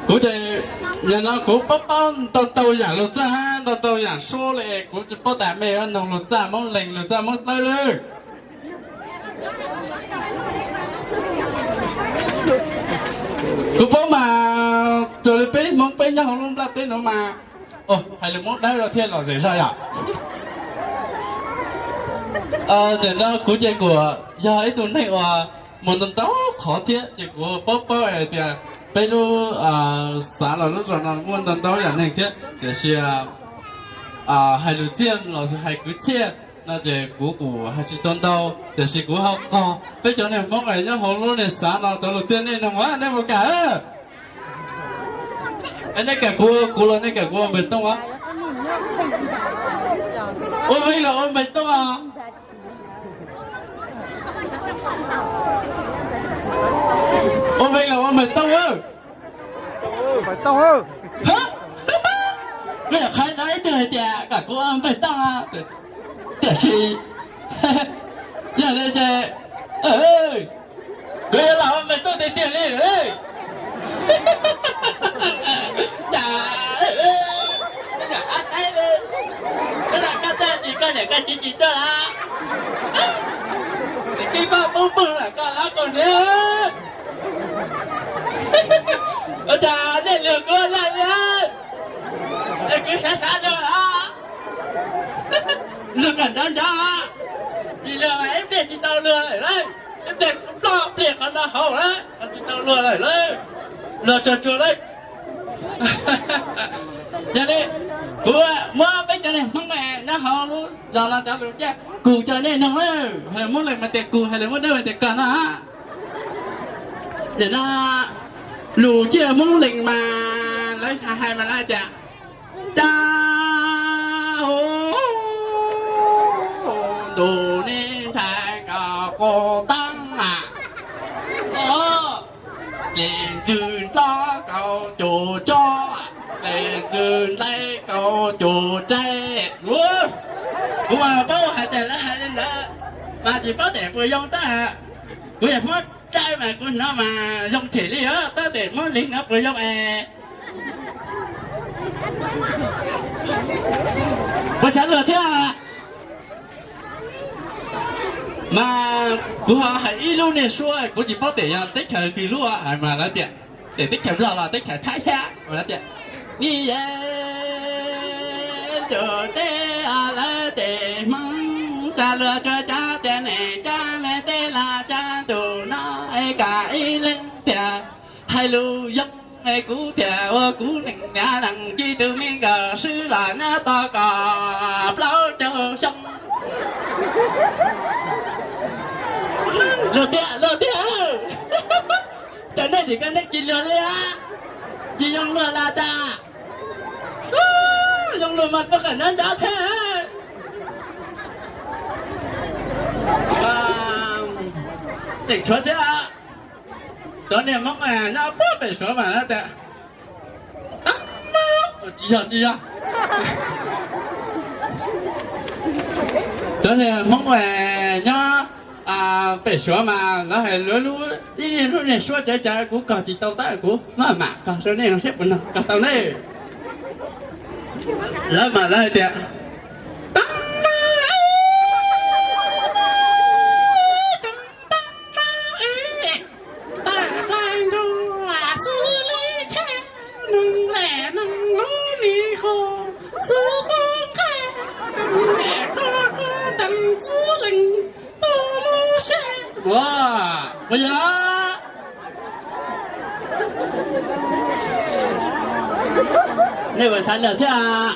Kuv ces nim no kuv paub paub ntau ntau yam lus txaj hab ntau ntau yam suab li, kuv tsis paub tas mej yuav noog lus txaj Moob Leeg lus txaj Moob Dawb lawm. Kuv paub mas, raws li peb Hmoob peb nyob hauv lub nplaj teb nuav mas, hais lus Moob Dawb los thiaj lom zem zog yom. Nim no kuv ces kuv yog ib tug neeg uas mus ntau ntau qhov thiab ces kuv paub paub hais tias peb lub xav los lub zos no muaj ntau ntau yam neeg thiab, tiam sis hais lus txiaj los hais kwv txhiaj no ces kuv kuj hais tsis tau ntau, tiam sis kuv ho qog peb cov neeg Hmoob es nyob hauv lub niag xav no cov lus txiaj nej noog, nej puas kam? Nej kam kuv, kuv los nej kam kuv ua npawg Tooj os? Ua npawg los ua npawg Tooj os? Ua npawg los ua npawg Tooj? Kuv yog qhov ntawd ib tug hais tias kom kuv ua npawg Tooj, tiam sis yog li ces kuv yuav los ua npawg Tooj tiag tiag li. Cas, yog qab taib li, koj lam koj txaj tsis koj niam koj txiv tsis tuaj lawm, txiv kib poj pub pug lam koj lab kaus hniav. Ua cas nej luag kuv laj li, es kuv xav xav luag los luag kom nrov nrov, tsis luag mas ib pliag tsis tau luag lawm lauj, ib pliag kuv ploj pliag qhov no hauv lawm tsis tau luag lawm lauj, luag tsuag tsuag lauj. Yog li kuv muab peb cov neeg Hmoob nyob hauv lub zos no cov lus txiaj kug rau nej noog lawm, hais lus Moob Leeg mas tias kug, hais lus Moob Dawb mas tias kog no. Nim no lus txiaj Moob Leeg mas lawv hais mas lawv tias, cas hu ntus nej ntshai nkaus quas taab a, ples ntxwg ntaub kaus cuam tsob, ples ntxwg ntaub kaus cuam tsaib. Kuv mas paub hais tias lawv hais li ntawd, mas tsis paub tes puas zoo tab. Kuv yog Hmoob Dawb mas kuv hnov mas zoo them li os, tab tes Moob Leeg hnov puas zoo es puas xav luag thiab. Mas kuv ho hais ib lub niag suab, kuv tsis paub tes yog teb chaws twg lub hais mas lawv tias, tes teb chaws Nplog los teb chaws Thaib thiab, lawv tias, nib yeej tus teb lawv tes Hmoob, cas luag tsuas cab tias nem cab me teb los cab ntus no, es kam ib leeg tias hais lus yoo, es kuv thiaj ua kuv neeg niam leej ci tus me nkawm swb los nyob tau kom plaub caug xyoo. Luag tiag, luag tiag. Cas nej tim ko nej tsis luag li, tsis yoo luag los cas? Yoo luag mas tuaj qhov nrov nrov thiab. Tseem tshuav thiab. Cov niag Hmoob nyob puag pem Suav mas tias, tsis yog, tsis yog. Cov niag Hmoob nyob pem Suav mas lawv hais lub, ib lub niag suab cawv cawv, kuv kog tsis tau tab kuv maj mam kog rau nej no seb puas noog, kog tau ne. Lawv mas lawv hais tias, ua, puas yog? Nej puas xav luag thiab?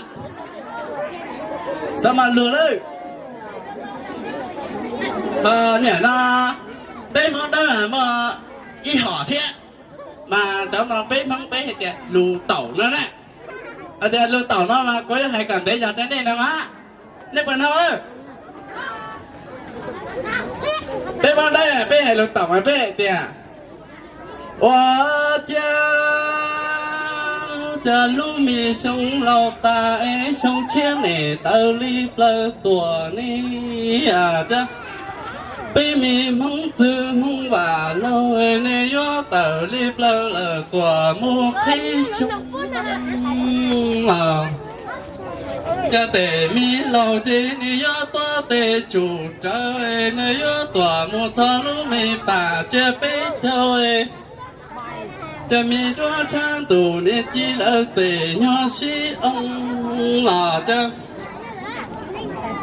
Xav mas luag lawm. Nim no peb Hmoob Dawb muaj ib hom thiab, mas cov no peb Hmoob peb hais tias lus taum no na. Hais tias lus taum no mas kuv yuav hais kom ntev zog rau nej no mas, nej puas noog? Peb Hmoob Dawb peb hais lus taum mas peb hais tias, ua ciav, cas lub me xyoo laus tas es xyoo tshiab nem tawv li plawv tuam ne. Peb me Hmoob txwg Hmoob Vam laug, nws yuav tawm li plaws lawm tuam mus qhib xyoo. Cas tes me laus ces nws yuav tuav tes tsum rawv, nws yuav tuam mus txog lub me pam tsiab peb caug. Ces me duab tshab ntus nws ci lawv tes nyob sib oo los cas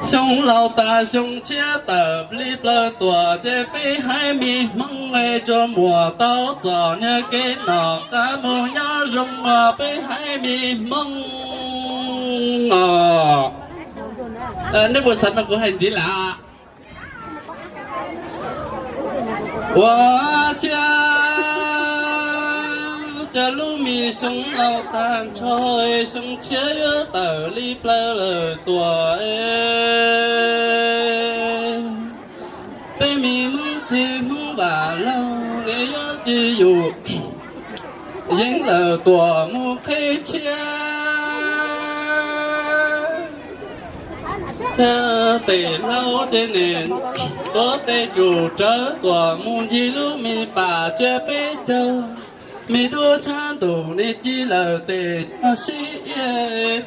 xyoo laus tas xyoo tshiab tawm li plaws tuam ces peb haiv me Hmoob es tsuas muaj tau txom nyog kev noj qab mus nyob zoo os peb haiv me Hmoob os. Nej puas xav mloog kuv hais ntxiv lawm? Ua cas, cas lub me xyoo laus tag nrho, xyoo tshiab yuav tawm li plaws lawm tuam. Peb me Hmoob txiv Hmoob Vam laug, nws yuav cia yus yeej lawm tuam mus qhib tshiab. Cas tes laus ces nws tuav tes tsum rawv tuam mus ncig lub me pam tsiab peb caug. Me duab tshab ntus nws ci lawm tes nyob sib iab.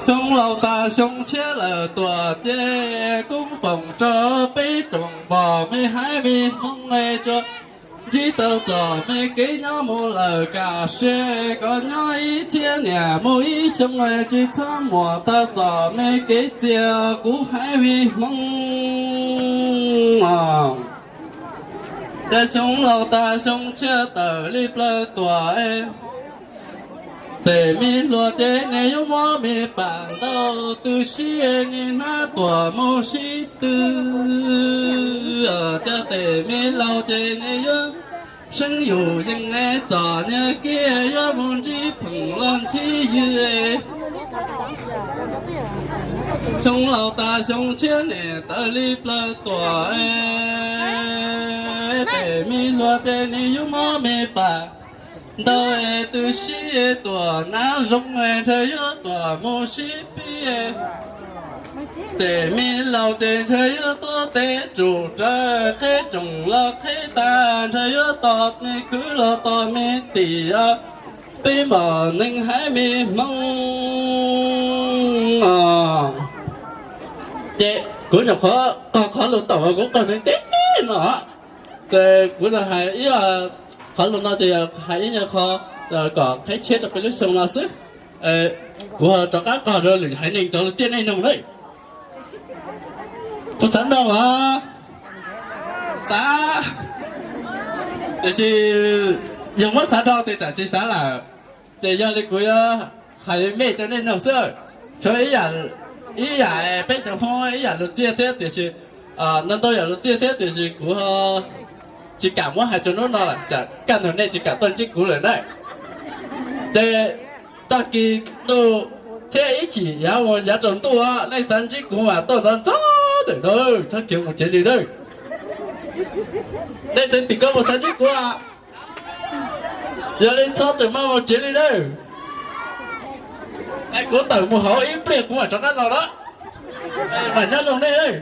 Xyoo laus tas xyoo tshiab lawm tuam ces koob foom rau peb tsoom npog me haiv me Hmoob es tsuas ntsib tau txom me kev nyob mus lawm kam sia kom nyob ib txhiab niam mus ib xyoo es tsis txhob muaj tau txom me kev txias kuv haiv me Hmoob os. Cas xyoo laus tas xyoo tshiab tawm li plaws tuam. Tes me hluas ces nws yuav muab me pam ntaus tu siab, nws hnab tuam mus sib tw. Cas tes me laus ces nws yuav seeb yus yeej txom nyog kev yuav mus ntsib phooj los ntsib ywg. Xyoo laus tas xyoo tshiab niam tawm li plaws tuam. Tes me hluas ces nws yuav muab me pam ntaus tu siab, tuam nab zoo nrhawv yuav tuam mus sib pib. Tes me laus ces nrhawv yuav tuav tes tsum rawv, qheb tsoom los qheb tag, nrhawv yuav tos me kwv los tos me tim os. Peb npog neeg haiv me Hmoob os. Ces kuv nyuam qhuav qog qhov lus tawm uas kuv qog ntev ntev no, ces kuv hais ib qhov lus no ces hais ib nyuag qho kom qhib tshiab rau peb lub xyoo no xwb. Kuv ho rov qab qog rau lwm haiv neeg cov lus txiaj nej noog lawm. Puas xav noog os? Xav. Tiam sis yog muab xav dhau ces tsam tsis xav lawm. Ces yog li kuv yuav hais mej rau nej noog xwb. Tshuav ib yam peb cov Hmoob ib yam lus txiaj thiab tiam sis, ntau ntau yam lus txiaj thiab tiam sis kuv tsis kam muab hais rau hnub no lawm tsam kaj ntug nej tsis kam tuaj ntsib kuv lawm na. Ces tag kis ntuj thiab ib chim yav mus yav tsaus ntuj nej xav ntsib kuv mas tuaj ntxov ntxov ntawm no, txhob khiav mus tsev li na. Nej tseem tim koj puas xav ntsib kuv? Yog li txhob tseem maj mus tsev li na. Kuv tawm mus hauv ib pliag kuv mam rov qab los na. Mam nyob zoo nej.